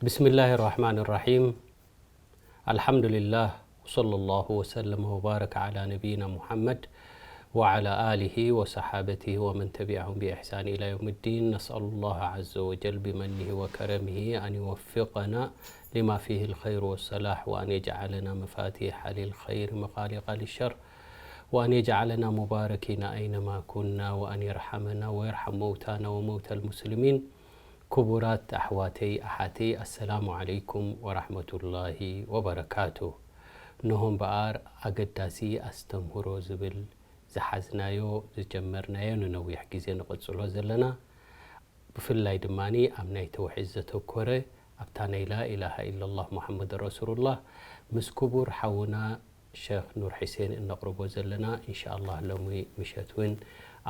بسم الله الرحمن الرحيم. الحمد لله، وصلى الله وسلم وبارك على نبينا محمد وعلى آله وصحابته ومن تبعهم بإحسان إلى يوم الدين. نسأل الله عز وجل بمنه وكرمه أن يوفقنا لما فيه الخير والصلاح، وأن يجعلنا مفاتيح للخير مغاليق للشر، وأن يجعلنا مباركين أينما كنا، وأن يرحمنا ويرحم موتانا وموتى المسلمين. ክቡራት ኣሕዋተይ ኣሓተይ፣ ኣሰላሙ ዓለይኩም ወራሕመቱላሂ ወበረካቱ። ንሆ እምበኣር ኣገዳሲ ኣስተምህሮ ዝብል ዝሓዝናዮ ዝጀመርናዮ ንነዊሕ ግዜ ንቕጽሎ ዘለና፣ ብፍላይ ድማ ኣብ ናይ ተውሒድ ዘተኮረ ኣብታ ናይ ላኢላሃ ኢለላህ ሙሓመድ ረሱሉላህ ምስ ክቡር ሓውና ሸኽ ኑር ሕሴን እነቕርቦ ዘለና። እንሻኣላህ ሎሚ ምሸት እውን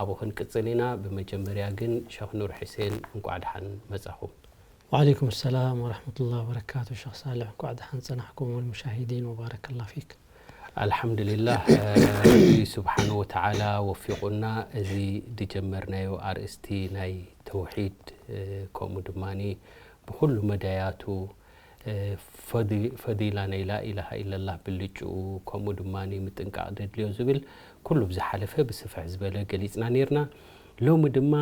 ኣብኡ ክንቅጽል ኢና። ብመጀመርያ ግን ሸኽ ኑር ሕሴን እንቋዕ ደሓን መጻኹም። ወዓለይኩም ሰላም ወረሕመቱላህ ወበረካቱ። ሸኽ ሳልሕ እንኳዕ ደሓን ጸናሕኩም ወልሙሻሂዲን ወባረከላ ፊክ። ኣልሓምዱሊላህ፣ ረቢ ስብሓነ ወተዓላ ወፊቑና እዚ ድጀመርናዮ ኣርእስቲ ናይ ተውሒድ፣ ከምኡ ድማ ብኩሉ መዳያቱ፣ ፈዲ- ፈዲላ ናይ ላኢላሃ ኢለላህ ብልጭኡ፣ ከምኡ ድማ ምጥንቃቕ ደድልዮ ዝብል ኩሉ ብዝሓለፈ ብስፍሕ ዝበለ ገሊጽና ነይርና። ሎሚ ድማ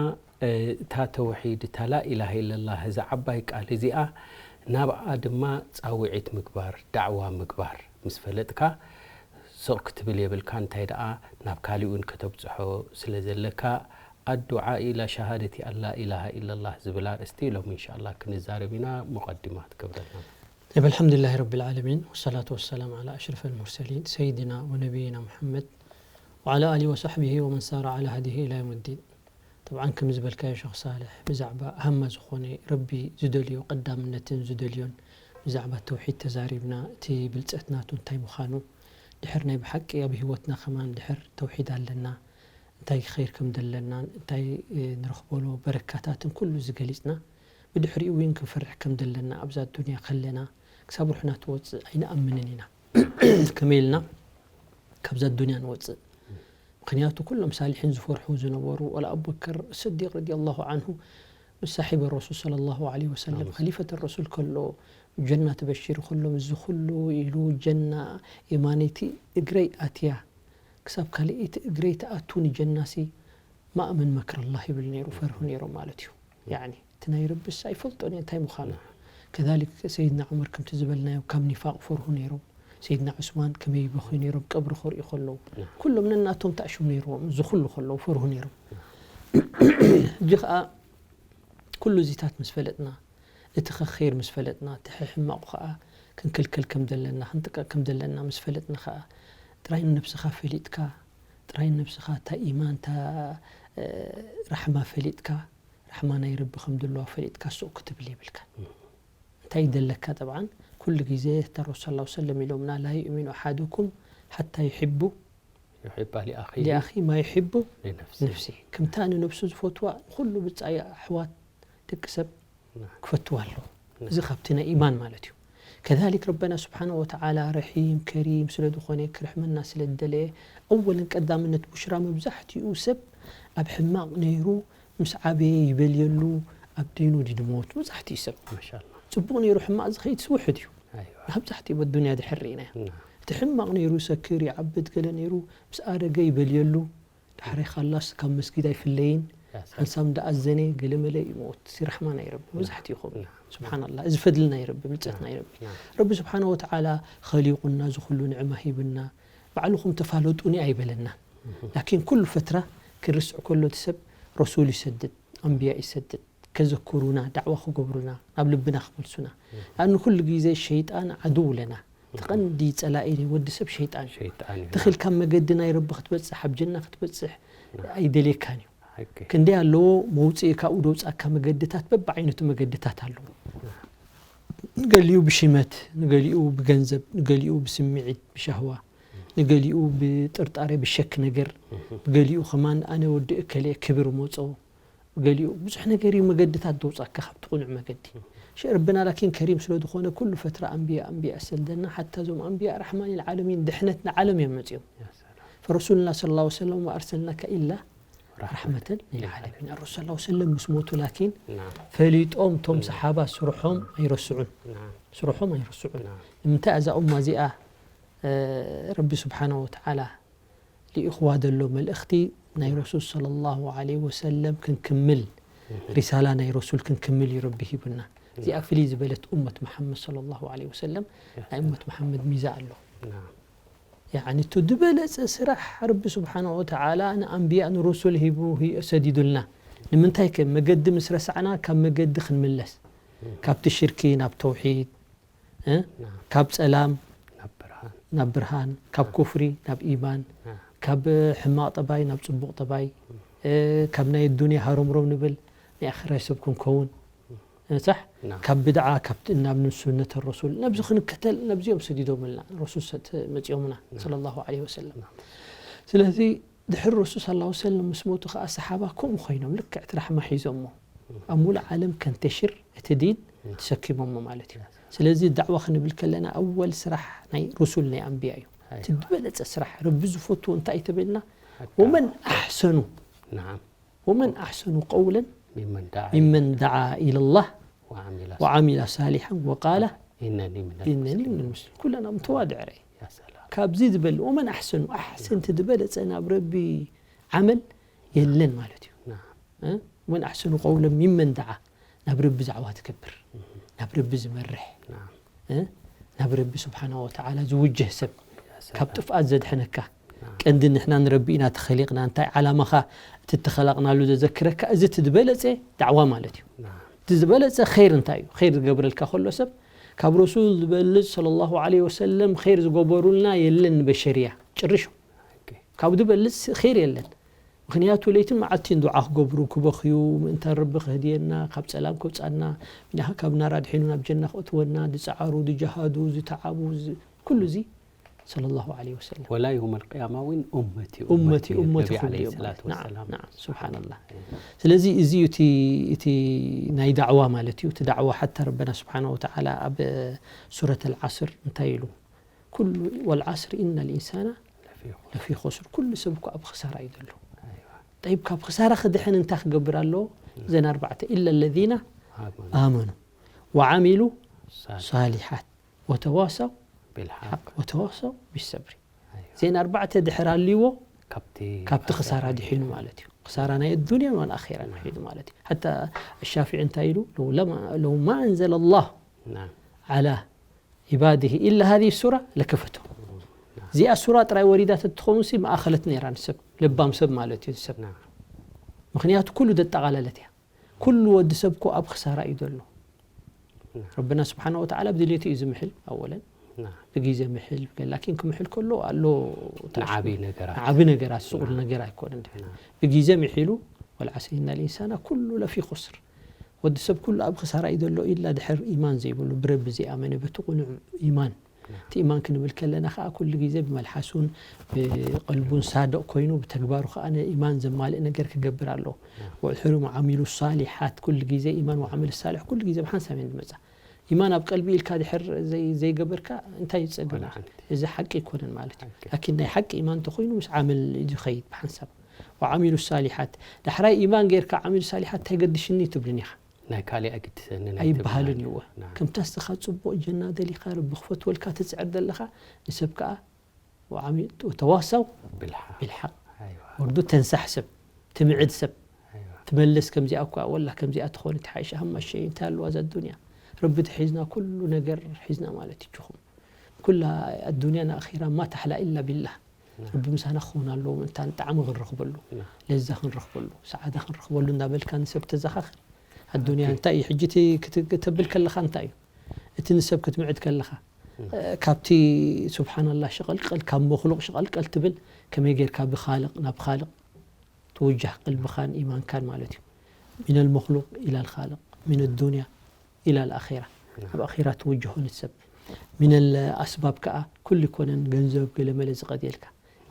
እታ ተውሒድ፣ እታ ላኢላሃ ኢለላህ፣ እዛ ዓባይ ቃል እዚኣ ናብኣ ድማ ጻውዒት ምግባር፣ ዳዕዋ ምግባር ምስ ፈለጥካ፣ ስቕ ክትብል የብልካ። እንታይ ደኣ ናብ ካሊእ እውን ከተብጽሖ ስለ ዘለካ፣ ኣዱዓ ኢላ ሸሃደቲ ኣን ላኢላሃ ኢለላህ ዝብል ኣርእስቲ ሎም እንሻላ ክንዛረብ ኢና። ሙቐዲማ ክትገብረልና። طيب، الحمد لله رب العالمين، والصلاة والسلام على أشرف المرسلين سيدنا ونبينا محمد وعلى آله وصحبه ومن سار على هديه إلى يوم الدين. طبعا ከም ዝበልካዮ ሸኽ ሳልሕ ብዛዕባ ሃማ ዝኾነ ረቢ ዝደልዮ ቀዳምነትን ዝደልዮን ብዛዕባ ተውሒድ ተዛሪብና፣ እቲ ብልጸት ናቱ እንታይ ምዃኑ፣ ድሕር ናይ ብሓቂ ኣብ ህይወትና ከማን ድሕር ተውሒድ ኣለና እንታይ ኸይር ከም ደለናን እንታይ ንረኽበሉ በረካታትን ኩሉ ዝገሊጽና፣ ብድሕሪኡ እውን ክንፈርሕ ከም ደለና ኣብዛ ኣዱንያ ከለና ክሳብ ሩሕና ትወፅእ ኣይንኣምንን ኢና። ከመይ ኢልና ካብዛ ኣዱንያ ንወፅእ? ምክንያቱ ኩሎም ሳሊሒን ዝፈርሑ ዝነበሩ፣ ወላ ኣቡበከር ስዲቅ ረዲየላሁ ዓንሁ ምስ ሳሒበ ረሱል ሰለላሁ ዓለይሂ ወሰለም፣ ኸሊፈተ ረሱል ከሎ፣ ጀና ተበሺሩ ከሎ፣ እዚ ኩሉ ኢሉ ጀና የማነይቲ እግረይ ኣትያ ክሳብ ካልኣይቲ እግረይ ትኣቱ ንጀናሲ ማእመን መክረላህ ይብል ነይሩ፣ ፈርሁ ነይሮም ማለት እዩ። ያኒ እቲ ናይ ረብስ ኣይፈልጦን እየ እንታይ ምዃኑ። ከዛሊክ ሰይድና ዑመር ከምቲ ዝበልናዮ ካብ ኒፋቅ ፈርሁ ነይሮም። ሰይድና ዑስማን ከመይ ይበኽዩ ነይሮም ቀብሪ ክርእዩ ከለዉ። ኩሎም ነናቶም ተኣሽሙ ነይርዎም፣ እዚ ኩሉ ከለዉ ፈርሁ ነይሮም። ሕጂ ኸኣ ኩሉ እዚታት ምስ ፈለጥና፣ እቲ ኸይር ምስ ፈለጥና፣ እቲ ሕማቑ ኸኣ ክንክልከል ከም ዘለና፣ ክንጥቀቕ ከም ዘለና ምስ ፈለጥና ኸኣ፣ ጥራይ ንነብስኻ ፈሊጥካ፣ ጥራይ ንነብስኻ እታ ኢማን፣ እታ ራሕማ ፈሊጥካ፣ ራሕማ ናይ ረቢ ከም ዘለዋ ፈሊጥካ ሱቕ ክትብል የብልካን። እንታይ ይደለካ? ጠብዓን ኩሉ ግዜ እታ ረሱል ሰለላሁ ዐለይሂ ወሰለም ኢሎምና፣ ላ ዩእሚኑ ኣሓዱኩም ሓታ ዩሕቡ ዩሕባ ሊኣኺ ሊኣኺ ማ ዩሕቡ ሊነፍሲ። ነፍሲ፣ ከምታ ንነብሱ ዝፈትዋ ንኹሉ ብጻይ ኣሕዋት ደቂ ሰብ ክፈትዋ ኣለዎ። እዚ ካብቲ ናይ ኢማን ማለት እዩ። ከዛሊክ ረበና ስብሓነ ወተዓላ ረሒም ከሪም ስለ ዝኾነ ክርሕመና ስለ ዝደለየ፣ ኣወልን ቀዳምነት ቡሽራ መብዛሕትኡ ሰብ ኣብ ሕማቕ ነይሩ ምስ ዓበየ ይበልየሉ ኣብ ደይኑ ድድሞት መብዛሕትኡ ሰብ ማሻላ ጽቡቕ ነይሩ ሕማቕ ዝኸይድ ስውሕድ እዩ። ኣይዋ መብዛሕትኡ በዱንያ ድሕር ርኢናዮ። እና እቲ ሕማቕ ነይሩ ይሰክር ይዓብድ ገለ ነይሩ ምስ ኣረገ ይበልየሉ። ዳሕራይ ካላስ ካብ መስጊድ ኣይፍለይን። ያ ሰላም። ሓንሳብ እንዳኣዘነ ገለ መለ ይሞት። እዚ ራሕማ ናይ ረቢ መብዛሕትኡ ይኸውን። ና ስብሓንላ እዚ ፈድሊ ናይ ረቢ ብልፀት ናይ ረቢ። ና ረቢ ስብሓነ ወተዓላ ኸሊቑና እዚ ኩሉ ንዕማ ሂብና ባዕልኹም ተፋለጡኒ ኣይበለና። ላኪን ኩሉ ፈትራ ክርስዕ ከሎ እቲ ሰብ ረሱል ይሰድድ ኣንብያ ይሰድድ ከዘክሩና ዳዕዋ ክገብሩና ናብ ልብና ክመልሱና። ኣኑ ኩሉ ግዜ ሸይጣን ዓድው ለና እቲ ቀንዲ ፀላኢ ናይ ወዲ ሰብ ሸይጣን እዩ። ሸይጣን እዩ። ትኽል ካብ መገዲ ናይ ረቢ ክትበፅሕ ኣብ ጀና ክትበፅሕ ኣይደልየካን እዩ። ኦኬ። ክንደይ ኣለዎ መውፅኢ ካብኡ ደውፃካ መገድታት በብዓይነቱ መገድታት ኣለዎ። ንገሊኡ ብሽመት ንገሊኡ ብገንዘብ ንገሊኡ ብስምዒት ብሻህዋ ንገሊኡ ብጥርጣሬ ብሸክ ነገር ንገሊኡ ከማን ኣነ ወዲ እከሌ ክብር መፆ ገሊኡ ብዙሕ ነገር እዩ መገድታት ደውፃካ ካብቲ ቁኑዕ መገዲ። ሸ ረብና ላኪን ከሪም ስለ ዝኾነ ኩሉ ፈትራ ኣንብያ ኣንብያ ሰልደና ሓታ እዞም ኣንብያ ራሕማን ልዓለሚን ድሕነት ንዓለም እዮም መፅኦም። ፈረሱልና ስለ ላ ሰለም ወኣርሰልናካ ኢላ ራሕመተን ሊልዓለሚን። ረሱል ሰለላሁ ዐለይሂ ወሰለም ምስ ሞቱ ላኪን ፈሊጦም እቶም ሰሓባ ስርሖም ኣይረስዑን። ስርሖም ኣይረስዑን። ንምንታይ እዛ ኡማ እዚኣ ረቢ ስብሓነ ወተዓላ ልኢኽዋ ዘሎ መልእኽቲ ናይ ረሱል ሰለላሁ ዐለይሂ ወሰለም ክንክምል፣ ሪሳላ ናይ ረሱል ክንክምል እዩ ረቢ ሂቡና። እዚኣ ፍልይ ዝበለት ኡመት መሓመድ ሰለላሁ ዐለይሂ ወሰለም ናይ ኡመት መሓመድ ሚዛ ኣሎ። ያዕኒ እቲ ዝበለጸ ስራሕ ረቢ ስብሓነ ወተዓላ ንኣንብያ ንረሱል ሂቡ ሰዲዱልና። ንምንታይ ከ መገዲ ምስ ረሳዕና ካብ መገዲ ክንምለስ፣ ካብቲ ሽርኪ ናብ ተውሒድ፣ እ? ካብ ጸላም ናብ ብርሃን፣ ካብ ኩፍሪ ናብ ኢማን፣ ካብ ሕማቕ ጠባይ ናብ ጽቡቕ ጠባይ፣ እ፣ ካብ ናይ ዱንያ ሃሮምሮም ንብል ናይ ኣኺራ ሰብ ክንከውን፣ እ፣ ሳሕ? ካብ ብድዓ፣ ካብ ናብ ሱነት ረሱል፣ ነብዚ ክንከተል፣ ነብዚኦም ሰዲዶምልና፣ ረሱል ሰ-፣ መጺኦምና፣ ሰለላሁ ዐለይሂ ወሰለም። ስለዚ ድሕሪ ረሱል ሰለላሁ ዐለይሂ ወሰለም ምስ ሞቱ ከኣ ሰሓባ ከምኡ ኮይኖም ልክዕ እቲ ራሕማ ሒዞሞ ኣብ ሙሉእ ዓለም ከንተሽር እቲ ዲን ተሰኪሞሞ ማለት እዩ። ስለዚ ዳዕዋ ክንብል ከለና ኣወል ስራሕ ናይ ሩሱል ናይ ኣንብያ እዩ። እቲ ዝበለጸ ስራሕ ረቢ ዝፈትዎ እንታይ እዩ ተበልና? ወመን ኣሕሰኑ نعم ወመን ኣሕሰኑ ቀውለን ممن دعا ሚመን ደዓ ኢለላህ وعمل ወዓሚለ ሳሊሐን ወቃለ إنني من ኢነኒ ምን ሙስሊም። ኩለና ምተዋድዕ ረይ يا سلام ካብዚ ዝበል ወመን ኣሕሰኑ ኣሕሰንቲ ዝበለጸ ናብ ረቢ ዓመል የለን ማለት እዩ። نعم እ? ወመን ኣሕሰኑ ቀውለን ሚመን ደዓ ናብ ረቢ ዛዕዋ ትገብር ናብ ረቢ ዝመርሕ نعم እ? ናብ ረቢ ስብሓና ወተዓላ ዝውጀህ ሰብ ካብ ጥፍኣት ዘድሐነካ ቀንዲ ንሕና ንረቢ ኢና ተኸሊቕና እንታይ ዓላማኻ እቲ ተኸላቕናሉ ዘዘክረካ እዚ እቲ ዝበለፀ ዳዕዋ ማለት እዩ። نعم እቲ ዝበለፀ ኸይር እንታይ እዩ? ኸይር ዝገብረልካ ከሎ ሰብ ካብ ረሱል ዝበልፅ ሰለላሁ ዐለይሂ ወሰለም ኸይር ዝገበሩልና የለን ንበሸርያ ጭርሹ أوكي ካብ ዝበልፅ ኸይር የለን። ምኽንያቱ ለይትን መዓልቲን ዱዓ ክገብሩ ክበኽዩ ምእንታን ረቢ ክህድየና ካብ ፀላም ከውፃና ሚናኻ ካብ ናራ ድሒኑ ናብ ጀና ክእትወና ዝፀዓሩ ዝጀሃዱ ዝተዓቡ ዝ- ኩሉ እዚ ሰለላሁ ዐለይሂ ወሰለም ولا يوم القيامة وين أمتي أمتي أمتي النبي خلي عليه أمتي. الصلاة نعم والسلام نعم سبحان الله ስለዚ እዚ እዩ እቲ እቲ ናይ ዳዕዋ ማለት እዩ እቲ ዳዕዋ ሓታ ረበና ስብሓን ወተዓላ ኣብ ሱረት ኣልዓስር እንታይ ኢሉ ኩሉ ወልዓስር ኢነ ልኢንሳና لفي خسر ለፊ ኹስር ኩሉ ሰብ እኮ ኣብ ክሳራ እዩ ዘሎ أيوة ጠይብ ካብ ክሳራ ክድሕን እንታይ ክገብር ኣለዎ እዘን ኣርባዕተ ኢለ ለዚና آمنوا ኣመኑ ወዓሚሉ صالح ሳሊሓት ወተዋሰው بالحق ሓቅ ወተዋሰው ቢሰብሪ أيوة እዘን ኣርባዕተ ድሕር ኣልዎ ካብቲ ካብቲ ክሳራ ድሒኑ ማለት እዩ ክሳራ ናይ ኣዱንያን ዋን ኣኼራ ድሒኑ ማለት እዩ ሓታ ሻፊዒ እንታይ ኢሉ ለው ለማ- ለው ማ ኣንዘለ ላህ نعم ዓላ ዒባድህ ኢላ ሃዚ ሱራ ለከፈቶ እዚኣ ሱራ ጥራይ ወሪዳ ተትኸውን ሲ መኣኸለት ነይራ ንሰብ ለባም ሰብ ማለት እዩ ሰብ نعم ምኽንያቱ ኩሉ ደጠቓለለት እያ ኩሉ ወዲ ሰብ ኮ ኣብ ክሳራ እዩ ዘሎ ረብና ስብሓን ወተዓላ ብድልየቱ እዩ ዝምሕል ኣወለን نعم ብግዜ ምሕል ላኪን ክምሕል ከሎ ኣሎ ንዓብይ ነገራት ዓቢ ነገራት ስቑል ነገር ኣይኮነን ድሕን ብግዜ ምሒሉ ወልዓስር ኢነ ልኢንሳና ኩሉ ለፊ ኹስር ወዲ ሰብ ኩሉ ኣብ ክሳራ እዩ ዘሎ ኢላ ድሕር ኢማን ዘይብሉ ብረቢ ዘይኣመነ በቲ ቁኑዕ ኢማን እቲ ኢማን ክንብል ከለና ከዓ ኩሉ ግዜ ብመልሓሱን ብቀልቡን ሳድቕ ኮይኑ ብተግባሩ ከዓ ንኢማን ዘማልእ ነገር ክገብር ኣለዎ ወድሕሪ ዓሚሉ ሳሊሓት ኩሉ ግዜ ኢማን ወዓመል ሳልሕ ኩሉ ግዜ ብሓንሳብ እየን ዝመፃ ኢማን ኣብ ቀልቢ ኢልካ ድሕር ዘይ- ዘይገበርካ እንታይ ይፀገም ወላ ሓንቲ። እዚ ሓቂ ኣይኮነን ማለት እዩ ሓቂ። ላኪን ናይ ሓቂ ኢማን እንተኮይኑ ምስ ዓመል እዩ ዝኸይድ ብሓንሳብ ወዓሚሉ ሳሊሓት ዳሕራይ ኢማን ጌርካ ዓሚሉ ሳሊሓት እንታይ ገድሽኒ ትብልን ኢኻ ናይ ካሊእ ኣግድሰኒ ናይ ኣይበሃልን ትብሃል። እዩ ናም። ከምታ እስኻ ፅቡቕ ጀና ደሊኻ ረቢ ክፈትወልካ ትፅዕር ዘለኻ ንሰብ ከዓ ወዓሚ- ተዋሰው ብልሓ ብልሓቅ ኣይዋ ወርዱ ተንሳሕ ሰብ ትምዕድ ሰብ ኣይዋ ትመልስ ከምዚኣ እኳ ወላ ከምዚኣ ትኾን ትሓይሽ ሃማሸ እንታይ ኣለዋ እዛ ኣዱንያ ረቢ ተሒዝና ኩሉ ነገር ሒዝና ማለት ይችኹም ኩላ ኣዱንያ ንኣኺራ ማ ተሕላ ኢላ ቢላህ ረቢ ምሳና ክኸውን ኣለዎ ምእንታን ጣዕሚ ክንረኽበሉ ናም። ለዛ ክንረኽበሉ ሰዓዳ ክንረኽበሉ እንዳበልካ ንሰብ ተዘኻኽር ኣዱንያ እንታይ እዩ ሕጂ እቲ ክት- ክተብል ከለኻ እንታይ እዩ እቲ ንሰብ ክትምዕድ ከለኻ እ፣ ካብቲ ስብሓንላ ሽቐልቀል ካብ መክሉቕ ሽቐልቀል ትብል ከመይ ጌርካ ብኻልቕ ናብ ኻልቕ ትውጃህ ቀልብኻን ኢማንካን ማለት እዩ ሚነል መክሉቅ ኢላ ልኻልቅ ሚን ዱንያ ኢላ ልኣራ ኣብ ኣራ ትውጅሆ ንሰብ ሚነል ኣስባብ ከዓ ኩሉ ይኮነን ገንዘብ ገለመለ ዝቀድየልካ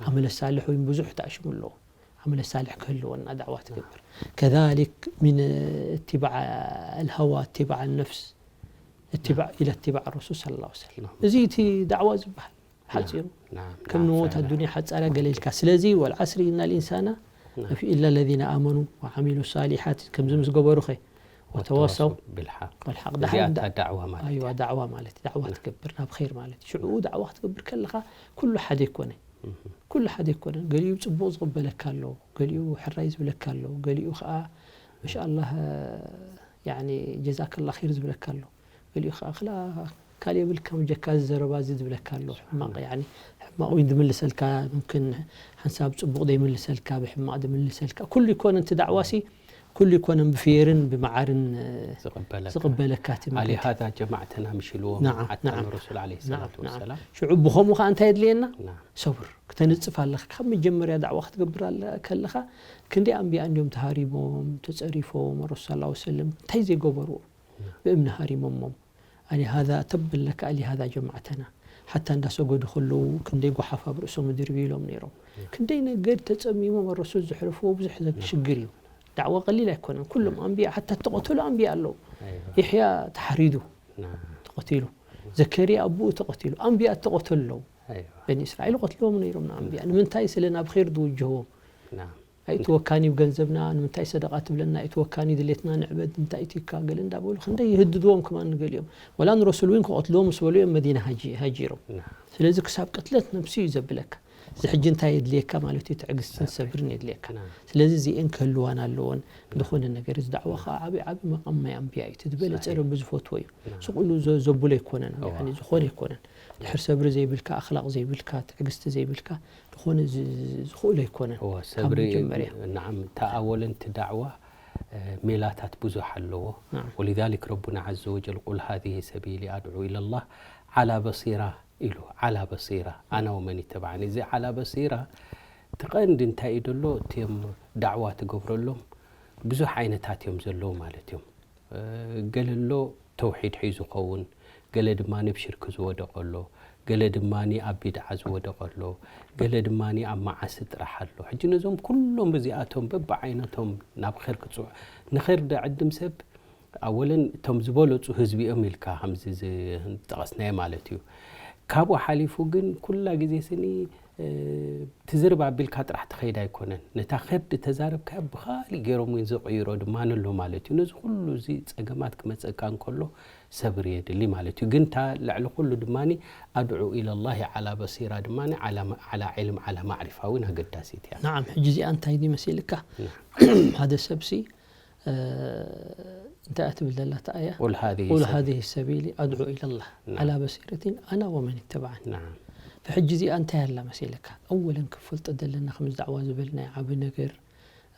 ኣመለ ሳልሕ ወይም ብዙሕ ተኣሽሙ ኣለዎ ኣመለ ሳልሕ ክህልወና ዳዕዋ ትገብር ከሊክ ሚን እትባዕ ልሃዋ እትባዕ ነፍስ ኢላ እትባዕ ረሱል ስ ሰለም እዚ እቲ ዳዕዋ ዝበሃል ሓፂሩ ናም፣ ከም ናም፣ ንሞት ሳላ። ኣዱንያ ሓፃርያ ገለ ኢልካ ስለዚ ወልዓስሪ እና ልኢንሳና ናም። ኢላ ለዚነ ኣመኑ ወዓሚሉ ሳሊሓት፣ ከምዚ ምስ ገበሩ ኸ፣ ወተዋሰው ብልሓቅ። ወልሓቅ። እዚኣ ደሓር እታ ዳዕዋ ማለት ኣይዋ እያ። ዳዕዋ ማለት ዳዕዋ ትገብር ናብ ኸይር ማለት እዩ። ሽዑ ዳዕዋ ክትገብር ከለኻ ኩሉ ሓደ ይኮነ፣ ኩሉ ሓደ ይኮነ። ገሊኡ ጽቡቕ ዝቕበለካ ኣሎ፣ ገሊኡ ሕራይ ዝብለካ ኣሎ፣ ገሊኡ ኸዓ ማሻኣላህ ያኒ ጀዛከላ ኸይር ዝብለካ ኣሎ፣ ገሊኡ ኸዓ ክላ ካልእ የብልካ ምጀካ እዚ ዘረባ እዚ ዝብለካ ኣሎ። ሕማቕ ያኒ ሕማቕ እውን ዝምልሰልካ፣ ምምክን ሓንሳብ ጽቡቕ ዘይምልሰልካ፣ ብሕማቕ ዝምልሰልካ፣ ኩሉ ይኮነ። እቲ ዳዕዋ ሲ ኩሉ ይኮነን ብፌርን ብመዓርን ዝቕበለካ። ዝቕበለካ እቲ መገዲ። ኣሊሃዛ ጀማዕተና ምሽ ኢልዎም ናዓም፣ ሓታ ናዓም። ንረሱል ዓለይሂ ሰላቱ ናዓም፣ ናዓም። ወሰላም። ሽዑ ብኸምኡ ኸዓ እንታይ የድልየና? ናዓም። ሰብር ክተንጽፍ ኣለኻ። ካብ መጀመርያ ዳዕዋ ክትገብር ኣለ-፣ ከለኻ ክንደይ ኣንቢያ እንድዮም ተሃሪሞም፣ ተጸሪፎም፣ ረሱል ሰለላሁ ዐለይሂ ወሰለም እንታይ ዘይገበርዎ ብእምኒ ሃሪሞሞም። ኣሊሃዛ ተበን ለካ ኣሊሃዛ ጀማዕተና። ሓታ እንዳሰገዱ ከለዉ ክንደይ ጓሓፍ ኣብ ርእሶም ድርብዩ ኢሎም ነይሮም። ክንደይ ነገድ ተጸሚሞም ረሱል ዘሕለፍዎ ብዙሕ ዘ-፣ ሽግር እዩ። ዳዕዋ ቀሊል ኣይኮነን። ኩሎም ኣንቢያ ሓታ ተቐተሉ ኣንቢያ ኣለዉ። ኣይዋ። ይሕያ ተሓሪዱ ናዓም። ተቐቲሉ። ዘከርያ ኣቦኡ ተቐቲሉ። ኣንቢያ ተቐተሉ ኣለዉ። ኣይዋ። በኒ እስራኤል ይቐትልዎም ነይሮም ንኣንቢያ። ንምንታይ? ስለ ናብ ኸይር ዝውጅህዎም። ናዓም። ኣይትወካኒ ብገንዘብና፣ ንምንታይ ሰደቓ ትብለና፣ ኣይትወካኒ ድሌትና ንዕበድ፣ እንታይ እትዩካ ገለ እንዳበሉ ክንደይ ይህድድዎም ከማን ንገሊኦም። ወላ ንረሱል እውን ክቐትልዎም ምስ በሉ እዮም መዲና ሃጂ-፣ ሃጂሮም። ናዓም። ስለዚ ክሳብ ቅትለት ነብሲ እዩ ዘብለካ። እዚ ሕጂ እንታይ የድልየካ ማለት እዩ? ትዕግስትን ሰብርን የድልየካ። ናዓም። ስለዚ እዚኤን ክህልዋን ኣለዎን። ዝኾነ ነገር እዚ ዳዕዋ ኸዓ ዓቢ ዓቢ መቓም ናይ ኣንቢያ እዩ። እቲ ዝበለጸ ሳሒሕ። ረቢ ዝፈትዎ እዩ። ናዓም። ስቕ ኢሉ ዘ-፣ ዘብሎ ኣይኮነን። እዋ። ያኒ ዝኾነ ኣይኮነን። ድሕር ሰብሪ ዘይብልካ፣ ኣኽላቕ ዘይብልካ፣ ትዕግስቲ ዘይብልካ ዝኾነ ዝ-፣ ዝ-፣ ዝኽእሎ ኣይኮነን። እወ ካብ ሰብሪ መጀመርያ። ናዓም። እታ ኣወለንቲ ዳዕዋ እ፣ ሜላታት ብዙሕ ኣለዎ። ናዓም። ወሊዛሊክ ረቡና ዐዘ ወጀል ቁል ሃዚህ ሰቢሊ ኣድዑ ኢለላህ ዓላ በሲራ ኢሉ። ዓላ በሲራ ኣና ወመን ይተባዓኒ። እዚ ዓላ በሲራ እቲ ቀንዲ እንታይ እዩ ደሎ? እቲም ዳዕዋ ትገብረሎም ብዙሕ ዓይነታት እዮም ዘለዉ ማለት እዮም። እ፣ ገለ ኣሎ ተውሒድ ሒዙ ኸውን፣ ገለ ድማ ኣብ ሽርክ ዝወደቐ ኣሎ፣ ገለ ድማ ኣብ ቢድዓ ዝወደቐ ኣሎ፣ ገለ ድማ ኣብ መዓሲ ጥራሕ ኣሎ። ሕጂ ነዞም ኩሎም እዚኣቶም በብዓይነቶም ናብ ኸይር ክጽውዕ፣ ንኸይር ደዕድም ሰብ ኣወለን እቶም ዝበለጹ ህዝቢ እዮም ኢልካ ከምዚ ዝጠቐስናዮ ማለት እዩ። ካብኡ ሓሊፉ ግን ኩላ ግዜ ስኒ እ፣ ትዝርብ ኣቢልካ ጥራሕ ትኸይድ ኣይኮነን። ነታ ኸይር ተዛረብካያ ብኻሊእ ገይሮም እውን ዝቕይሮ ድማ ኣሎ ማለት እዩ። ነዚ ኩሉ እዚ ጸገማት ክመጸካ እንከሎ ሰብሪ የድሊ ማለት እዩ። ግን እታ ልዕሊ ኩሉ ድማ ኣድዑ ኢለላሂ ዓላ በሲራ ድማ ዓላ፣ ዓላ ዒልም ዓላ ማዕሪፋ እውን ኣገዳሲት እያ። ናዓም፣ ሕጂ እዚኣ እንታይ ድዩ መሲልካ? ሓደ ሰብሲ እ፣ እንታይ እያ ትብል ዘላ እታ ኣያ? ቁል ሃዚህ ቁል ሰቢሊ። ሃዚህ ሰቢሊ ኣድዑ ኢለላህ ናዓም። ዓላ በሲረቲን ኣና ወመን ይተባዓኒ። ናዓም። ብሕጂ እዚኣ እንታይ ኣላ መሲልካ? ኣወለን ክፈልጦ ዘለና ከምዚ ዳዕዋ ዝበልናዮ ዓቢ ነገር፣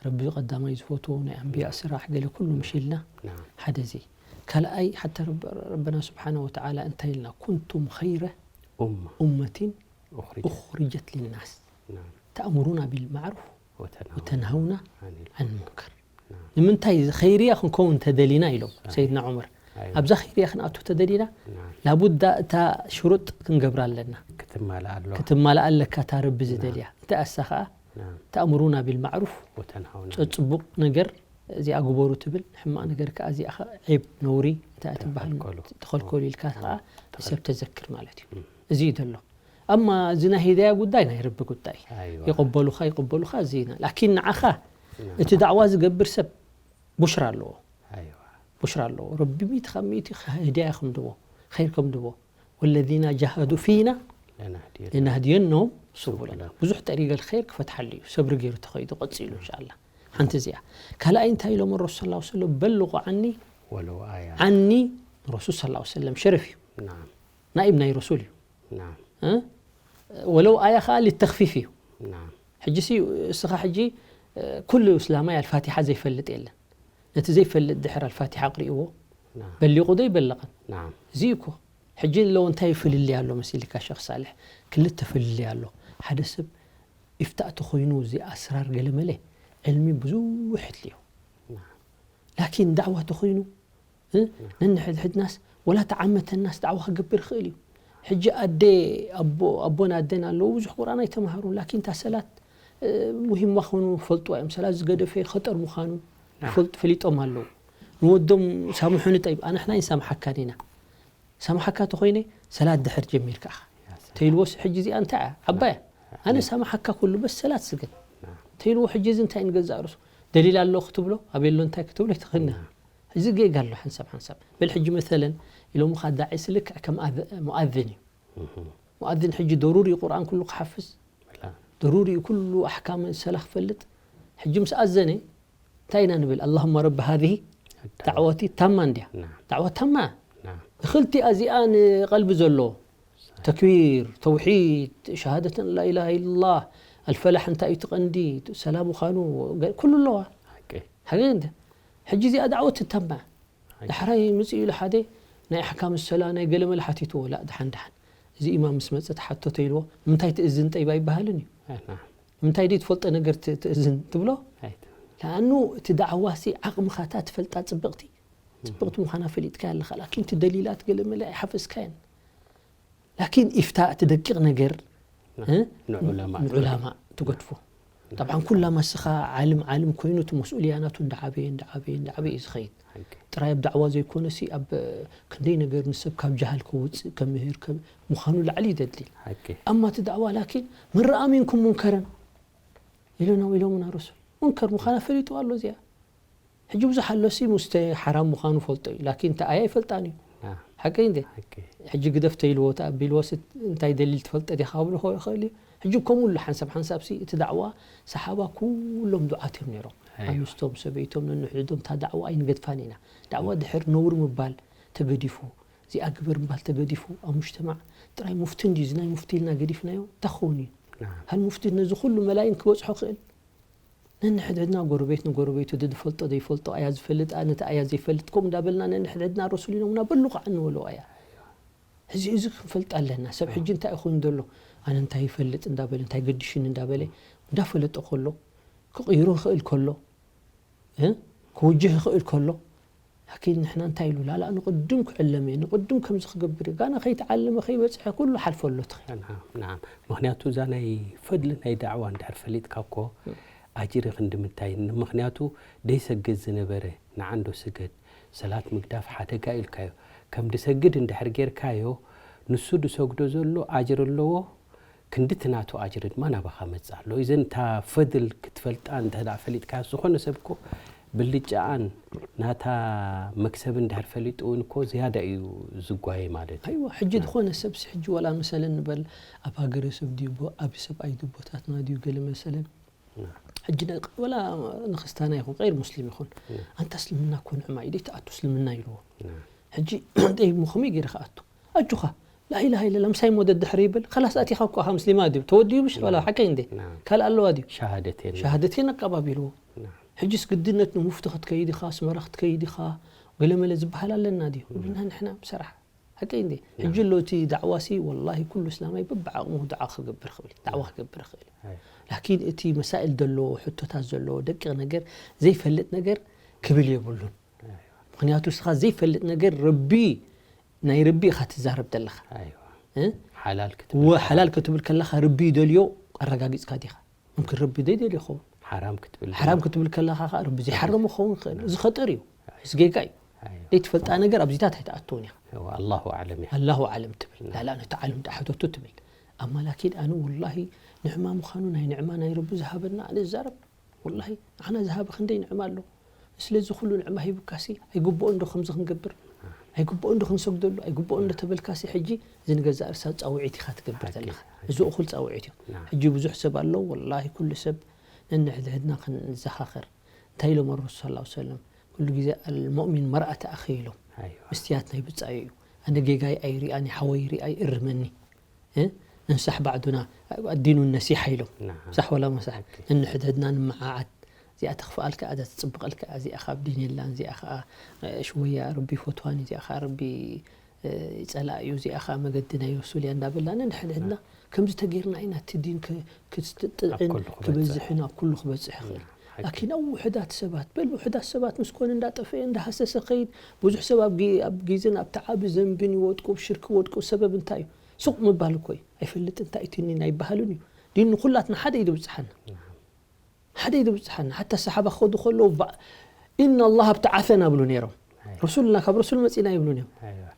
ረቢ ቀዳማይ ዝፈትዎ ናይ ኣንብያ ስራሕ ገለ ኩሉ ምሽ ኢልና ናዓም። ሓደ እዚ። ካልኣይ ሓታ ረብ-፣ ረብና ስብሓነ ወተዓላ እንታይ ኢልና? ኩንቱም ኸይረ ኡማ ኡመቲን ኡኽሪጀት። ኡኽሪጀት ሊናስ ናዓም። ተእምሩና ቢልማዕሩፍ ወተንሃውና ወተንሃውና ዓኒል ዐን ሙንከር። ናዓም። ንምንታይ ኸይርያ ክንከውን ተደሊና ኢሎም ሳሒሕ። ሰይድና ዑመር። ኣይዋ። ኣብዛ ኸይርያ ክንኣቱ ተደሊና ናዓም። ላቡዳ እታ ሽሩጥ ክንገብራ ኣለና። ክትማልእ ኣሎ። ክትማልእ ኣለካ እታ ረቢ ዝደልያ። እንታይ ኣሳ ኸዓ ናዓም። ተእምሩና ቢልማዕሩፍ ወተንሃውና ጽቡቕ ነገር እዚኣ ግበሩ ትብል፣ ሕማቕ ነገር ከኣ እዚኣ ኸ ዔብ ነውሪ እንታይ እያ ትበሃል ተኸልከሉ። ተኸልከሉ ኢልካ ከኣ ተኸልከሉ። ንሰብ ተዘክር ማለት እዩ። እዚ እዩ ዘሎ። ኣማ እዚ ናይ ሂዳያ ጉዳይ ናይ ረቢ ጉዳይ። ኣይዋ። ይቕበሉኻ ይቕበሉኻ እዚ ኢና። ላኪን ንዓኻ ናም። እቲ ዳዕዋ ዝገብር ሰብ ቡሽራ ኣለዎ። ኣይዋ። ቡሽራ ኣለዎ። ረቢ ሚእቲ ካብ ሚእቲ ሂዳያ ከም ድቦ፣ ኸይር ከም ድቦ። ወለዚነ ጃሃዱ ፊና ለናህዲየን ለናህዲየነሁም ሱቡለና። ሱቡለና። ብዙሕ ጠሪገል ኸይር ክፈትሓሉ እዩ። ሰብሪ ገይሩ ተኸይዱ ቀጺሉ እንሻላ። ሓንቲ እዚኣ። ካልኣይ እንታይ ኢሎም ረሱል ሰለላሁ ዐለይሂ ወሰለም? በልቑ ዓኒ ወለው ኣያ። ዓኒ ረሱል ሰለላሁ ዐለይሂ ወሰለም ሸረፍ እዩ። ናም። ናኢብ ናይ ረሱል እዩ። ናም። እ? ወለው ኣያ ኸዓ ሊተኽፊፍ እዩ። ናም። ሕጂ ሲ እስኻ ሕጂ እ፣ ኩሉ እስላማይ ኣልፋቲሓ ዘይፈልጥ የለን። ነቲ ዘይፈልጥ ድሕር ኣልፋቲሓ ኣቕሪእዎ ናም። በሊቑ ዶ ይበለቐን? ናም። እዚ እኮ ሕጂ ኣለዎ እንታይ ፍልልይ ኣሎ መሲልካ ሸኽ ሳልሕ? ክልተ ፍልልይ ኣሎ። ሓደ ሰብ ኢፍታእ ተኾይኑ እዚ ኣስራር ገለመለ ዕልሚ ብዙሕ የድልዮ። ናም። ላኪን ዳዕዋ ተኾይኑ እ? ነንሕድሕድናስ ወላ ተዓመተናስ ዳዕዋ ክገብር ይኽእል እዩ። ሕጂ ኣደ ኣቦ ኣቦን ኣደን ኣለዉ ብዙሕ ቁርኣን ኣይተምሃሩን ላኪን እታ ሰላት እ፣ ሙሂም ምዃኑ ይፈልጥዋ እዮም። ሰላት ዝገደፈ ኸጠር ምዃኑ ይፈልጡ ፈሊጦም ኣለዉ። ንወዶም ሳምሑኒ ጠይብ ኣንሕና ይንሳምሓካ ዲና? ሳምሓካ ተኾይነ ሰላት ድሕር ጀሚርካ ኢኻ ተይልዎስ ሕጂ እዚኣ እንታይ እያ ዓባያ ኣነ ሳምሓካ ኩሉ በስ ሰላት ስገድ። ተይልዎ ሕጂ እዚ እንታይ ንገዛእ ርእሱ ደሊል ኣሎ ክትብሎ ኣበሎ እንታይ ክትብሎ ይትኽእልና። እዚ ጌጋ ኣሎ ሓንሳብ ሓንሳብ። በል ሕጂ መሰለን ኢሎምኻ ዳዒ ስልክዕ ከም ኣዘ- ሙኣዝን እዩ። ሙኣዝን ሕጂ ደሩሪ እዩ ቁርኣን ኩሉ ክሓፍዝ፣ ደሩሪ እዩ ኩሉ ኣሕካም ሰላ ክፈልጥ። ሕጂ ምስ ኣዘነ እንታይ ኢና ንብል? ኣላሁመ ረቢ ሃዚህ ዳዕወቲ ታማ እንድያ። ዳዕዋ ታማ። እኽልቲ ኣዚኣ ንቐልቢ ዘሎ ተክቢር፣ ተውሒድ፣ ሸሃደተን ላኢላሃ ኢላላህ፣ ኣልፈላሕ እንታይ እዩ እቲ ቀንዲ፣ ሰላ ምዃኑ፣ ገ- ኩሉ ኣለዋ። ሓቂ። ሓቂ እንደ ሕጂ እዚኣ ዳዕወት ትታማ። ሓቂ። ዳሕራይ ምጽእ ኢሉ ሓደ ናይ ኣሕካም ሰላ ናይ ገለመለ ሓቲትዎ፣ ላ፣ ደሓን ደሓን። እዚ ኢማም ምስ መጸ ተሓቶ ተይልዎ፣ ንምንታይ ትእዝን ጠይባ ኣይበሃልን እዩ። ኣይ፣ ናም። ንምንታይ ደይ ትፈልጦ ነገር ት- ትእዝን ትብሎ? ኣይትብል። ለኣኑ እቲ ዳዕዋሲ ዓቕምኻታ ትፈልጣ ጽብቕቲ። ጽብቕቲ ምዃና ፈሊጥካ ኣለኻ። ላኪን እቲ ደሊላት ገለመለ ኣይሓፈዝካየን። ላኪን ኢፍታ እቲ ደቂቕ ነገር እ? ንዑለማ ንዑላማ ትገድፎ። ጠብዓን ኩላማ እስኻ ዓልም ዓልም ኮይኑ እቲ መስኡልያ ናቱ እንዳዓበየ እንዳዓበየ እንዳዓበየ እዩ ዝኸይድ። ሓቂ። ጥራይ ኣብ ዳዕዋ ዘይኮነሲ ኣብ ክንደይ ነገር ንሰብ ካብ ጃሃል ከውፅእ ከምህር ከም ምዃኑ ላዕሊ ይደሊ። ሓቂ። ኣማ እቲ ዳዕዋ ላኪን መን ረኣ ሚንኩም ሙንከረን ኢሎና ኢሎምና ረሱል ሙንከር ምዃና ፈሊጡ ኣሎ እዚኣ። ሕጂ ብዙሕ ኣሎሲ ሙስተ ሓራም ምዃኑ ፈልጦ እዩ ላኪን እቲ ኣያ ኣይፈልጣን እዩ። ሓቀይ እንዴ? ሕጂ ግደፍ ተይልዎ ተኣቢልዎ ስት እንታይ ደሊል ትፈልጠ ዲኻ ክብሎ ይኽእል እዩ። ሕጂ ከምኡ ኣሎ ሓንሳብ ሓንሳብ ሲ እቲ ዳዕዋ ሰሓባ ኩሎም ዱዓት እዮም ነይሮም። ኣንስቶም ሰበይቶም ነንሕድዶም እታ ዳዕዋ ኣይንገድፋን ኢና። ዳዕዋ ድሕር ነውር ምባል ተገዲፉ እዚኣ ግበር ምባል ተገዲፉ ኣብ ሙጅተማዕ ጥራይ ሙፍቲ እንድዩ እዚ ናይ ሙፍቲ ኢልና ገዲፍናዮ እንታይ ክኸውን እዩ? ሃል ሙፍቲ ነዚ ኩሉ መላይን ክበፅሖ ክእል? ነንሕድሕድና ጎረቤት ንጎረቤቱ እቲ ዝፈልጦ ዘይፈልጦ ኣያ ዝፈልጥ ኣነ እቲ ኣያ ዘይፈልጥ ከምኡ እንዳበልና ነንሕድሕድና ረሱል ኢሎምና በሉ ከዓ ንበሎ ኣያ። እዚ እዚ ክንፈልጥ ኣለና። ሰብ ሕጂ እንታይ ይኹን ዘሎ ኣነ እንታይ ይፈልጥ እንዳበለ እንታይ ገድሽኒ እንዳበለ እንዳፈለጠ ከሎ ክቕይሮ ይኽእል ከሎ እ? ክውጅህ ይኽእል ከሎ ላኪን ንሕና እንታይ ኢሉ ላላ ንቕድም ክዕለም እየ ንቕድም ከምዚ ክገብር እየ ጋና ከይተዓለመ ከይበፅሐ ኩሉ ሓልፈ ኣሎ ትኽእል። ናም ናም ምኽንያቱ እዛ ናይ ፈድሊ ናይ ዳዕዋ እንድሕር ፈሊጥካ እኮ ኣጅሪ ክንዲ ምንታይ ምኽንያቱ ደይሰግድ ዝነበረ ንዓንዶ ስገድ ሰላት ምግዳፍ ሓደጋ ኢልካዮ ከም ድሰግድ እንድሕር ጌርካዮ ንሱ ድሰግዶ ዘሎ ኣጅሪ ኣለዎ ክንዲ እቲ ናቱ ኣጅሪ ድማ ናባኻ መጽእ ኣሎ። ኢዘን እታ ፈድል ክትፈልጣ እንተ ደኣ ፈሊጥካያ፣ ዝኾነ ሰብ እኮ ብልጫኣን ናታ መክሰብ እንድሕር ፈሊጡ እውን እኮ ዝያዳ እዩ ዝጓየ ማለት እዩ። ኣይዋ፣ ሕጂ ዝኾነ ሰብሲ ሕጂ ዋላ መሰለን ንበል ኣብ ሃገረ ሰብ ድዩ፣ ኣብ ሰብኣይ ድዩ፣ ቦታትና ድዩ፣ ገለ መሰለን ሕጂ ወላ ንክስታና ይኹን ቀይር ሙስሊም ይኹን ኣንታ እስልምና እኮ ንዕማ እዩ ደይትኣቱ እስልምና ኢልዎ። ሕጂ ጠይሞ ከመይ ገይረ ክኣቱ ኣጆኻ ላኢላሃ ኢለላ ምሳይ ሞ ደድሕሪ ይብል ከላስ ኣቲኻ እኮ ኣኻ ምስሊማ ድዩ ተወዲኡ ምሽ ወላ ሓቀይ እንዴ ካልእ ኣለዋ ድዩ ሸሃደቴን ሸሃደቴን ኣቀባቢልዎ። ሕጂስ ግድነት ንሙፍቲ ክትከይድ ኢኻ ኣስመራ ክትከይድ ኢኻ ገለመለ ዝበሃል ኣለና ድዩ ብልና ንሕና ብሰራሕ ሓቀይ እንዴ ሕጂ ኣሎ እቲ ዳዕዋሲ ወላሂ ኩሉ እስላማይ በብዓቕሙ ዳዕዋ ክገብር ይኽእል ዳዕዋ ክገብር ይኽእል እዩ። ላኪን እቲ መሳእል ዘለዎ ሕቶታት ዘለዎ ደቂቕ ነገር ዘይፈልጥ ነገር ክብል የብሉን። ምክንያቱ እስኻ ዘይፈልጥ ነገር ረቢ ናይ ረቢ ኢኻ ትዛረብ ዘለኻ። ሓላል ክትብል ከለኻ ረቢ ይደልዮ ኣረጋጊፅካ ዲኻ? ምምክን ረቢ ዘይደልዮ ይኸውን። ሓራም ክትብል ሓራም ክትብል ከለኻ ከዓ ረቢ ዘይሓረሞ ክኸውን ይኽእል። እዚ ኸጠር እዩ። እዚ ጌጋ እዩ። ዘይትፈልጣ ነገር ኣብዚታት ኣይትኣትውን ኢኻ። ኣላሁ ኣዕለም ኢኻ። ኣላሁ ኣዕለም ትብል ላላ ነቲ ዓለም ዳሕተቱ ትብል ኣማ ላኪን ኣነ ወላሂ ንዕማ ምዃኑ ናይ ንዕማ ናይ ረቢ ዝሃበና ኣነ ዝዛረብ ወላሂ ንዓና ዝሃበ ክንደይ ንዕማ ኣሎ። ስለዚ ኩሉ ንዕማ ሂቡካሲ ኣይግብኦን ዶ ከምዚ ክንገብር ኣይግብኦን ዶ ክንሰግደሉ ኣይግብኦን ዶ ተበልካሲ ሕጂ እዚ ንገዛእ ርእሳ ፃውዒት ኢኻ ትገብር ዘለኻ። እዚ እኹል ፃውዒት እዩ። ሕጂ ብዙሕ ሰብ ኣሎ ወላሂ ኩሉ ሰብ ነንሕድሕድና ክንዘኻኸር እንታይ ኢሎም ኣረሱል ሰለላሁ ዐለይሂ ወሰለም ኩሉ ግዜ ኣልሙእሚን መርኣተ ኣኺ ኢሎም። ምስትያት ናይ ብፃዩ እዩ። ኣነ ጌጋይ ኣይሪኣ ናይ ሓወይ ሪኣ ይእርመኒ። እ? ነንሳሕ ባዕዱና ኣዲኑ ነሲሓ ኢሎም። ሳሕ ወላ መሳሕ? ነንሕድሕድና ንመዓዓድ። እዚኣ ተኽፍኣልካ እያ፣ እዛ ትጽብቐልካ እያ፣ እዚኣ ካብ ዲን የላን፣ እዚኣ ኸኣ ሽወያ ረቢ ይፈትዋን እዩ፣ እዚኣ ኸኣ ረቢ ይጸላእ እዩ፣ እዚኣ ኸኣ መገዲ ናይ ረሱል እያ እንዳበልና ነንሕድሕድና ከምዚ ተጌርና ኢና እቲ ዲን ክጥጥዕን ክበዝሕን ኣብ ኩሉ ክበጽሕ ይኽእል። ላኪን ኣብ ውሑዳት ሰባት በል ውሑዳት ሰባት ምስ ኮነ እንዳጠፈኤ እንዳሃሰሰ ኸይድ ብዙሕ ሰብ ኣብ ጊዝን ኣብቲ ዓቢ ዘንብን ይወድቁ ኣብ ሽርክ ይወድቁ ሰበብ እንታይ እዩ? ሱቕ ምባል እኮ እዩ። ኣይፈልጥን እንታይ እዩ ቲኒን ኣይበሃልን እዩ። ዲን ንኹላትና ሓደ እዩ ድብጽሓና። ሓደ እዩ ድብጽሓና። ሓታ ሰሓባ ክኸዱ ከለዉ ኢና ላህ ኣብተዓሰና ብሉ ነይሮም። ረሱልና ካብ ረሱል መጺና ይብሉን እዮም።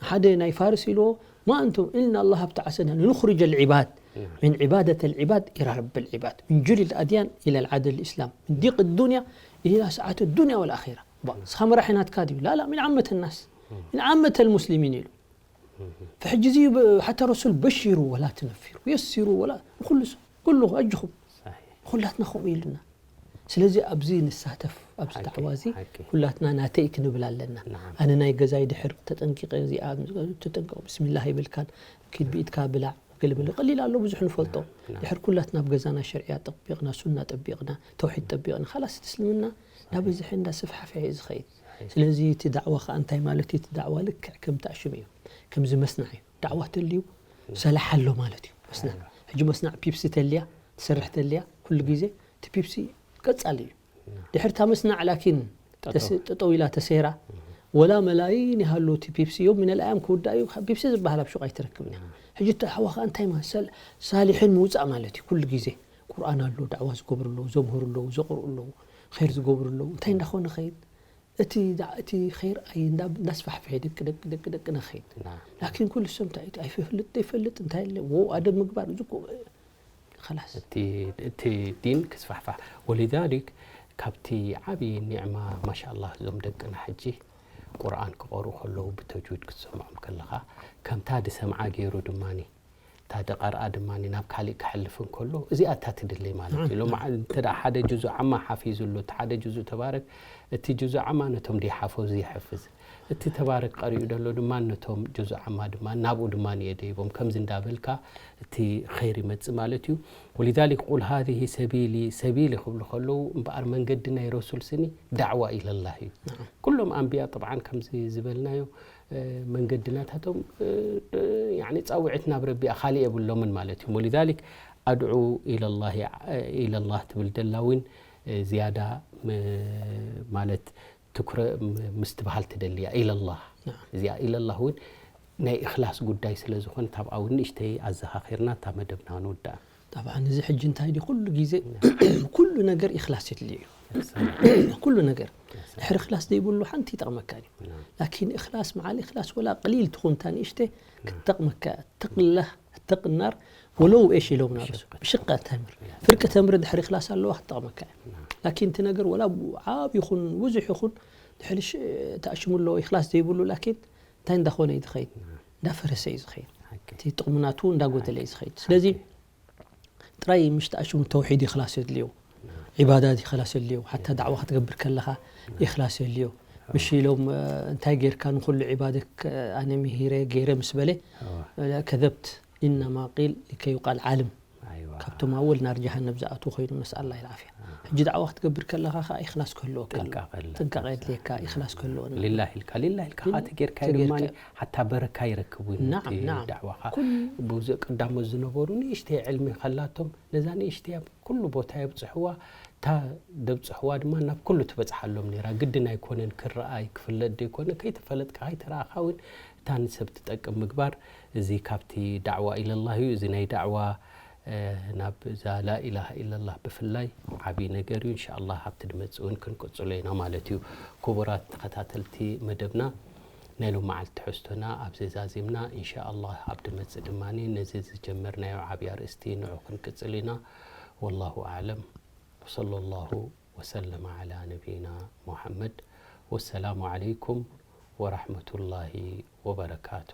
ሓደ ናይ ፋርስ ኢልዎ ማ ኣንቱም ኢና ላህ ኣብተዓሰና ንኑኽርጀ ልዕባድ من عبادة العباد إلى رب العباد، من جل الأديان إلى العدل الإسلام، من ضيق الدنيا إلى سعة الدنيا والآخرة. با، ንስኻ መራሒ ናትካ ድዩ? لا، لا، من عامة الناس، من عامة المسلمين ኢሉ። فሕጂ እዚ ብ-፣ حتى رسول بشروا ولا تنفروا، يسروا ولا، ንኹሉ ሰብ፣ ኩሉ ኣጅኹም። ኩላትና ከምኡ ኢሉና። ስለዚ ኣብዚ ንሳተፍ፣ ኣብዚ ሓቂ፣ ዳዕዋ እዚ ሓቂ። ኩላትና ናተይ ክንብል ኣለና። ነዓም። ኣነ ናይ ገዛይ ድሕር ተጠንቂቐ፣ እዚኣ ተጠንቀቕ፣ ብስሚላህ ይብልካን፣ ኪድ ብኢድካ ብላዕ፣ ገለመለ ቀሊል ኣሎ፣ ብዙሕ ንፈልጦ። ነዓም። ድሕር ኩላትና ኣብ ገዛና ሸሪዓ ጠቢቕና፣ ሱና ጠቢቕና፣ ተውሒድ ጠቢቕና፣ ኻላስ እቲ እስልምና እንዳበዝሐ እንዳሰፍሓፍሐ እዩ ዝኸይድ። ስለዚ እቲ ዳዕዋ ኸኣ እንታይ ማለት እዩ? እቲ ዳዕዋ ልክዕ ከም ተኣሽሙ እዩ። ከምዚ መስናዕ እዩ። ዳዕዋ ተልዩ ሰላሕ ኣሎ ማለት እዩ። መስናዕ። ሕጂ መስናዕ ፒፕሲ ተልያ፣ ትሰርሕ ተልያ፣ ኩሉ ግዜ እቲ ፒፕሲ ቀጻሊ እዩ። ድሕር እታ መስናዕ ላኪን ጠጠው። ተስ-፣ ጠጠው ኢላ ተሰይራ፣ ወላ መላይን ይሃሉ እቲ ፒፕሲ ዮም ሚነል ኣያም ክውዳእ እዩ፣ ፒፕሲ ዝበሃል ኣብ ሹቕ ኣይትረክብን እያ። ሕጂ እቲ ኣሕዋ ኸኣ እንታይ ማለት ሰል-፣ ሳሊሕን ምውጻእ ማለት እዩ። ኩሉ ግዜ ቁርኣን ኣሎ፣ ዳዕዋ ዝገብሩ ኣለዉ፣ ዘምህሩ ኣለዉ፣ ዘቕርኡ ኣለዉ፣ ኸይር ዝገብሩ ኣለዉ። እንታይ እንዳኾነ ኸይድ? እቲ ዳ-፣ እቲ ኸይር ኣይ እንዳ-፣ እንዳስፋሕፍሐ ደቂ፣ ደቂ፣ ደቂ፣ ደቂ ነኸይድ። ናም። ላኪን ኩሉ ሰብ እንታይ ኣይፈልጥ፣ ዘይፈልጥ እንታይ ኣለ? ዎ፣ ኣደብ ምግባር፣ እዚ እኮ፣ ኸላስ። እቲ፣ እቲ ዲን ክስፋሕፋሕ። ወሊዛሊክ ካብቲ ዓብዪ ኒዕማ፣ ማሻኣላህ፣ እዞም ደቅና ሕጂ ቁርኣን ክቐርኡ ከለዉ ብተጅዊድ ክትሰምዖም ከለኻ፣ ከምታ ድሰምዓ ገይሩ ድማኒ፣ እታ ድቐርኣ ድማኒ ናብ ካሊእ ክሕልፍ እንከሎ፣ እዚኣ እታ ትድሊ ማለት እዩ። ሎም እንተ ደኣ ሓደ ጁዙእ ዓማ ሓፊዙ ኣሎ፣ እቲ ሓደ ጁዙእ ተባረክ፣ እቲ ጁዙእ ዓማ ነቶም ደይሓፈዙ ይሕፍዝ። እቲ ተባረክ ቀሪኡ ደሎ ድማ ነቶም ጁዙእ ዓማ ድማ ናብኡ ድማ ንየ ደይቦም። ከምዚ እንዳበልካ እቲ ኸይር ይመጽእ ማለት እዩ። ወሊዛሊክ ቁል ሃዚህ ሰቢሊ፣ ሰቢሊ ክብሉ ከለዉ እምበኣር መንገዲ ናይ ረሱል ስኒ ዳዕዋ ኢለላህ እዩ። ነዓም። ኩሎም ኣንብያ ጠብዓን ከምዚ ዝበልናዮ፣ እ፣ መንገዲ ናታቶም፣ እ፣ እ፣ ያኒ ጻውዒት ናብ ረቢ እያ፣ ካልእ የብሎምን ማለት እዩ። ወሊዛሊክ ኣድዑ ኢለላህ፣ ኢለላህ ትብል ደላ እውን፣ እ፣ ዝያዳ ም-፣ ማለት ትኩረ-፣ ም-፣ ምስትብሃል ትደሊ እያ። ኢለላህ። ነዓም። እዚኣ ኢለላህ እውን ናይ እኽላስ ጉዳይ ስለ ዝኾነ፣ ካብኣ እውን ንእሽተይ ኣዘኻኺርና እታ መደብና ክንውድኣ። ጠብዓን እዚ ሕጂ እንታይ ድዩ፣ ኩሉ ግዜ፣ ኩሉ ነገር ኢኽላስ የድልዮ እዩ። ኩሉ ነገር። ድሕሪ እኽላስ ዘይብሉ ሓንቲ ይጠቕመካ እዩ። ላኪን እኽላስ መዓል እኽላስ ወላ ቀሊል ትኹን እታ ንእሽተ ክትጠቕመካ እያ። ተቕላህ፣ ተቕናር ወለው ኤሽ ኢሎም ናብ ርሱ። ብሽቃ ተምር። ፍርቂ ተምር ድሕሪ እኽላስ ኣለዋ ክትጠቕመካ እያ። ላኪን እቲ ነገር ወላ ዓብ ይኹን፣ ብዙሕ ይኹን፣ ድሕሪ ሽ-፣ ተኣሽሙ ኣለዎ፣ ኢኽላስ ዘይብሉ፣ ላኪን እንታይ እንዳኾነ እዩ ዝኸይድ? እንዳፈረሰ እዩ ዝኸይድ። ሓቂ። እቲ ጥቕሚ ናቱ እንዳጎደለ እዩ ዝኸይድ። ስለዚ ሓቂ። ጥራይ ምሽ ተኣሽሙ ተውሒድ ይኽላስ የድልዮ። ዒባዳት ይኽላስ የድልዮ። ሓታ ዳዕዋ ክትገብር ከለኻ ይኽላስ የድልዮ። ምሽ ኢሎም፣ እ፣ እንታይ ጌርካ ንኹሉ ዒባደት ከ-፣ ኣነ ምሂረ ገይረ ምስ በለ፣ እዋ። እ፣ ከዘብት ኢነማ ቂል ሊከይ ዩቃል ዓልም። ኣይዋ። ካብቶም ኣወል ናር ጀሃነም ዝኣትዉ ኮይኖም፣ ነስኣል ኣላህ ልዓፍያ። ሕጂ ዳዕዋ ክትገብር ከለኻ ኸኣ ኢኽላስ ክህልወካ ኣለዎ። ጥንቃቐ ኣለ። ጥንቃቐ የድልየካ፣ ኢኽላስ ክህልወና። ሊላህ ኢልካ፣ ሊላህ ኢልካ ሊል-፣ ኸኣ ተጌርካዮ ተጌርካ። ድማ ሓታ በረካ ይረክብ እውን ናዓም፣ እቲ ናዓም። ዳዕዋኻ። ኩል- ብብዙ ቀዳሞት ዝነበሩ ንእሽተይ ዕልሚ ኸላቶም፣ ነዛ ንእሽተይ ኣብ ኩሉ ቦታ የብጽሕዋ፣ እታ ደብጽሕዋ ድማ ናብ ኩሉ ትበጽሓሎም ነይራ። ግድን ኣይኮነን ክረኣይ፣ ክፍለጥ ደይኮነ፣ ከይተፈለጥካ፣ ከይተረኣኻ እውን እታ ንሰብ ትጠቅም ምግባር፣ እዚ ካብቲ ዳዕዋ ኢለላህ እዩ። እዚ ናይ ዳዕዋ፣ እ፣ ናብ እዛ ላኢላሃ ኢለላህ ብፍላይ ዓብዪ ነገር እዩ። እንሻኣላህ ኣብቲ ድመጽእ እውን ክንቅጽሎ ኢና ማለት እዩ። ክቡራት ተኸታተልቲ መደብና፣ ናይ ሎማዓልቲ ትሕዝቶና ኣብዚ ዛዚምና። እንሻኣላህ ኣብ ድመጽእ ድማ ነዚ ዝጀመርናዮ ዓብዪ ኣርእስቲ ንዑ ክንቅጽል ኢና። ወላሁ ኣዕለም። ወሰለላሁ ወሰለመ ዓላ ነቢይና ሙሐመድ። ወሰላሙ ዓለይኩም ወራሕመቱላሂ ወበረካቱ።